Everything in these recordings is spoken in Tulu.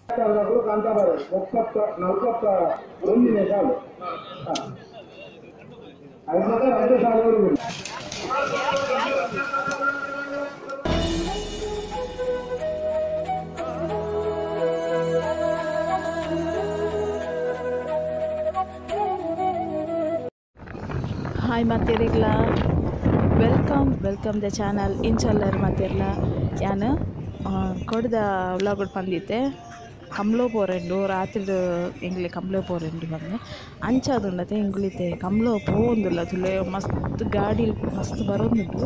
ಹಾಯ್ ಮಾತೇರಿಗ್ಲ welcome welcome the channel ಇಂಚಲ್ಲರ್ ಮಾತೇರ್ಲ ಯಾನ್ ಕೊಡ್ದ ವ್ಲಾಗ್ ಪಂದಿತ್ತೆ ಕಮ್ಲೋ ಪೋರೆಂಡು ರಾತ್ರಿ ಎಂಗ್ಲೆ ಕಮ್ಲೋ ಪೋರೆಂಡು ಬಂದೆ ಅಂಚಾದುಂಡತೆ ಎಂಗ್ಲಿತೆ ಕಮ್ಲೋ ಪೋಂದುಲ್ಲ ತುಲೆ ಮಸ್ತ್ ಗಾಡಿ ಮಸ್ತ್ ಬರೋದುಂಡು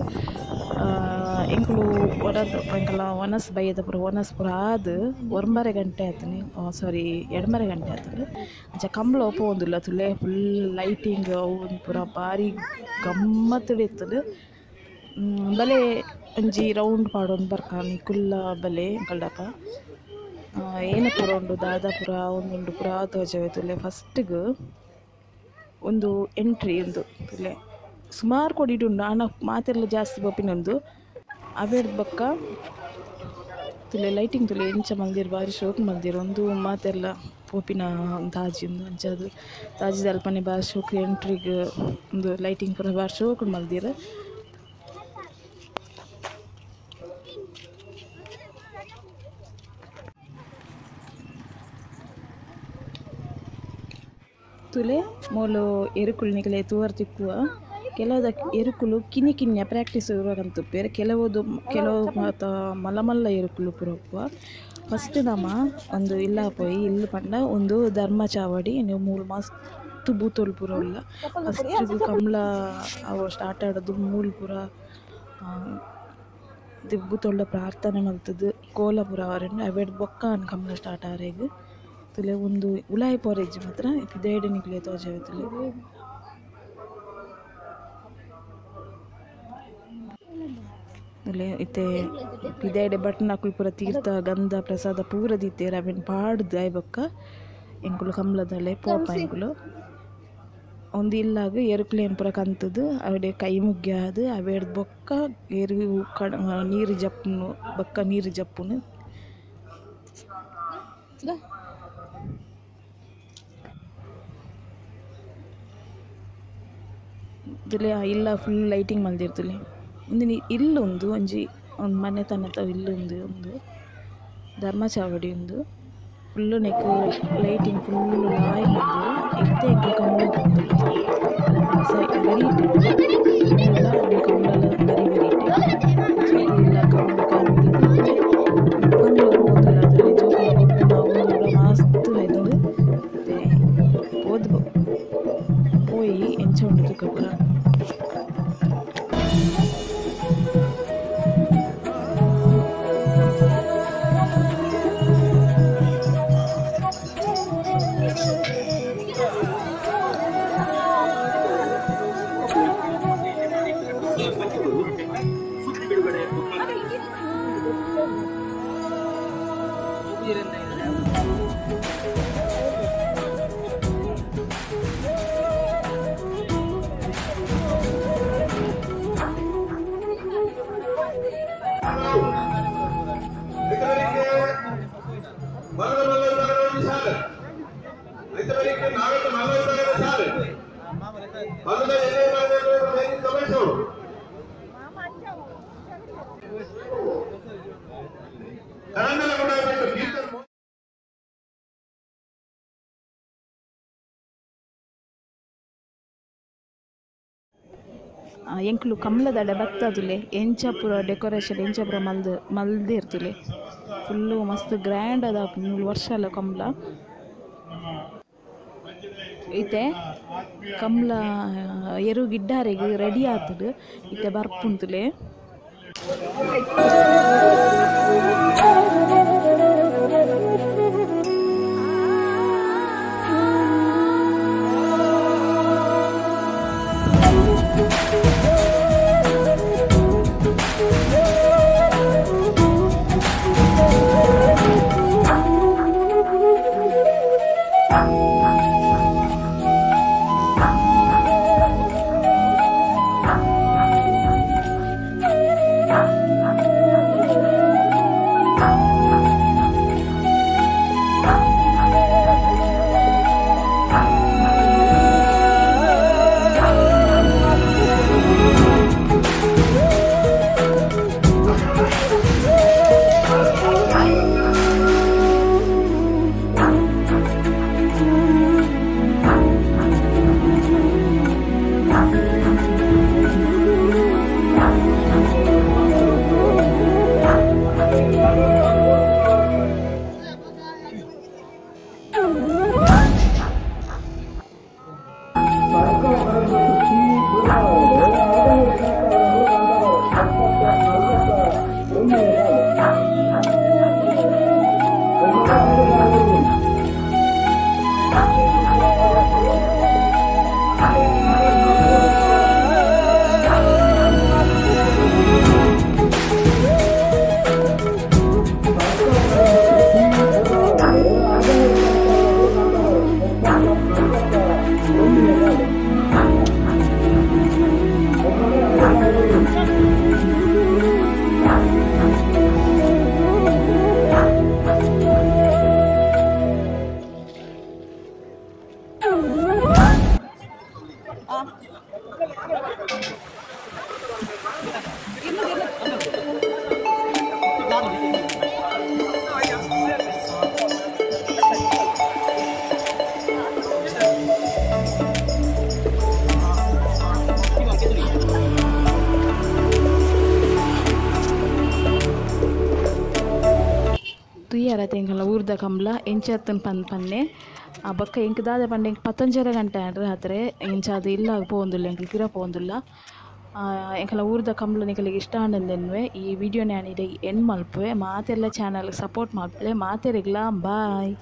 ಎಂಕುಲು ಒಡದು ಎಂಕಲ ಒನಸ್ ಬೈಯದ ಪೂರ ಒನಸ್ ಪೂರ ಆದು ಒಂಬರೆ ಗಂಟೆ ಆತನಿ ಸಾರಿ ಎಡ್ಮರೆ ಗಂಟೆ ಆತನಿ ಅಂಚ ಕಮ್ಲೋ ಪೋಂದುಲ್ಲ ತುಲೆ ಫುಲ್ ಲೈಟಿಂಗ್ ಅವು ಪೂರ ಭಾರಿ ಗಮ್ಮತ್ತುಡು ಇತ್ತದು ಬಲೆ ಒಂಜಿ ರೌಂಡ್ ಪಾಡೊಂದು ಬರ್ಕಾನಿ ಕುಲ್ಲ ಬಲೆ ಎಂಕಲ್ಡಪ್ಪ ಏನ ಪೂರ ಉಂಡು ದಾದಾಪುರ ಒಂದುಂಡು ಪೂರ ತೋಜವೆ ತುಲೆ ಫಸ್ಟಿಗೆ ಒಂದು ಎಂಟ್ರಿ ಒಂದು ತುಲೆ ಸುಮಾರು ಕೊಡಿಡುಂಡು ಆನ ಮಾತೆಲ್ಲ ಜಾಸ್ತಿ ಬಪ್ಪಿನೊಂದು ಅವೇರ್ದ ಬಕ್ಕ ತುಲೆ ಲೈಟಿಂಗ್ ತುಲೆ ಎಂಚ ಮಲ್ದಿರು ಬಾರಿ ಶೋಕ್ ಮಲ್ದಿರು ಒಂದು ಮಾತೆಲ್ಲ ಪೋಪಿನ ತಾಜಿ ಒಂದು ಅಂಚದು ತಾಜಿದ ಅಲ್ಪನೆ ಬಾರಿ ಶೋಕ್ ಎಂಟ್ರಿಗೆ ಒಂದು ಲೈಟಿಂಗ್ ಪೂರ ಬಾರಿ ಶೋಕ್ ಮಲ್ದಿರು. ತುಲೆ ಮೂಲು ಎರುಕುಲು ನಿಕಲೆ ತೂವರ್ ತಿಕ್ಕುವ ಕೆಲವುದ ಎರುಕುಲು ಕಿನಿ ಕಿನ್ಯ ಪ್ರಾಕ್ಟೀಸ್ ಇರುವಾಗಂತ ಕೆಲವುದು ಕೆಲವು ಮಾತ ಮಲ್ಲ ಮಲ್ಲ ಎರುಕುಲು ಪೂರ. ಫಸ್ಟ್ ನಮ್ಮ ಒಂದು ಇಲ್ಲ ಪೋಯಿ ಇಲ್ಲು ಪಂಡ ಒಂದು ಧರ್ಮ ಚಾವಡಿ ನೀವು ಮೂಲು ಮಸ್ತ್ ಬೂತೋಲು ಪೂರ ಉಲ್ಲ. ಫಸ್ಟ್ ಕಮ್ಲ ಅವು ಸ್ಟಾರ್ಟ್ ಆಡೋದು ಮೂಲು ಪೂರ ಬೂತೋಳ್ಡ ಪ್ರಾರ್ಥನೆ ಮಲ್ತದ್ದು ಕೋಲ ಪೂರ ಅವರನ್ನು ಅವೆಡ್ ಬೊಕ್ಕ ಅನ್ ಕಮ್ಲ ಸ್ಟಾರ್ಟ್ ಆರೇಗ್ ತುಲೆ ಒಂದು ಉಲಾಯಿ ಪೋರೇಜ್ ಮಾತ್ರ ಪಿದೇಡು ನಿಕ್ಲೆ ತೋಜವೆ ತುಲೆ. ತುಲೆ ಇತ್ತೆ ಪಿದೇಡೆ ಬಟ್ನಕುಲು ಪೂರ ತೀರ್ಥ ಗಂಧ ಪ್ರಸಾದ ಪೂರ ದೀತೇರ್ ಅವೆನ್ ಪಾಡ್ದು ಆಯ್ ಬೊಕ್ಕ ಎಂಕುಲು ಕಮ್ಲದಳೆ ಪೋಪ ಎಂಕುಲು ಒಂದು ಇಲ್ಲಾಗ ಎರುಕ್ಲೇನ್ ಪೂರ ಕಂತದು ಅವೆಡೆ ಕೈ ಮುಗ್ಯಾದು ಅವೆಡ್ದು ಬೊಕ್ಕ ಎರು ಕಡ ನೀರು ಜಪ್ಪುನು ಬೊಕ್ಕ ನೀರು ಜಪ್ಪುನು. ತುಲೆ ಇಲ್ಲ ಫುಲ್ ಲೈಟಿಂಗ್ ಮಲ್ದಿರ್ತುಲೆ ಒಂದಿನಿ ಇಲ್ಲೊಂದು ಒಂಜಿ ಒಂದು ಮನೆ ತನತ ಇಲ್ಲೊಂದು ಒಂದು ಧರ್ಮ ಚಾವಡಿ ಒಂದು ಫುಲ್ಲು ನೆಕ್ ಲೈಟಿಂಗ್ ಫುಲ್ಲು ಲಾಯ್ ಮಲ್ದಿರು ಇತ್ತೆ ಎಂಕುಲು ಕಮ್ಲ ಕಮ್ಲಲ ಬರಿ ಬರಿಟೆ ಇಲ್ಲ ಕಮ್ಲ ಕಮ್ಲ ಹೋದಲ್ಲ ಅದರಲ್ಲಿ ಜೋಕುಲು ಪೋಪುನ ಮಸ್ತ್ ಆಯ್ತುಂಡು ಪೋದು ಪೋಯಿ ಎಂಚ ಉಂಡು ತುಕ ಪೂರ. ಎಂಕುಲು ಕಮ್ಲದಡೆ ಬತ್ತದುಲೆ ಎಂಚಪುರ ಡೆಕೋರೇಷನ್ ಎಂಚಪುರ ಮಲ್ದು ಮಲ್ದಿರ್ತುಲೆ ಫುಲ್ಲು ಮಸ್ತ್ ಗ್ರ್ಯಾಂಡ್ ಅದ 3 ವರ್ಷ ಅಲ್ಲ ಕಮ್ಲ ಇತ್ತೆ ಕಮ್ಲ ಎರು ಗಿಡ್ಡಾರೆಗ್ ರೆಡಿ ಆತದು ಇತ್ತೆ ಬರ್ಪುಂತುಲೆ. Thank you. ತುಯ್ಯರ ತೆಂಕಲ ಊರ್ದ ಕಂಬ್ಲ ಎಂಚತ್ತನ್ ಪನ್ ಪನ್ನೆ ಆ ಬೊಕ್ಕ ಎಂಕ್ ದಾದ ಪಂಡ ಎಂಕ್ ಪತ್ತೊಂಜರೆ ಗಂಟೆ ಆಂಡ್ ರಾತ್ರೆ ಇಂಚಾದ್ ಇಲ್ಲಾಗ್ ಪೋವೊಂದುಲ್ಲ ಎಂಕುಲು ಪಿರ ಪೋವೊಂದುಲ್ಲ. ಎಂಕಲ ಊರ್ದ ಕಂಬ್ಲ ನಿಕಲೆಗ್ ಇಷ್ಟ ಆಂಡಂದೆನ್ನುವೆ ಈ ವಿಡಿಯೋನ ಯಾನ್ ಇಡೆಗ್ ಎಂಡ್ ಮಲ್ಪುವೆ. ಮಾತೆರ್ಲ ಚಾನಲ್ ಸಪೋರ್ಟ್ ಮಲ್ಪುಲೆ. ಮಾತೆರೆಗ್ಲಾ ಬಾಯ್.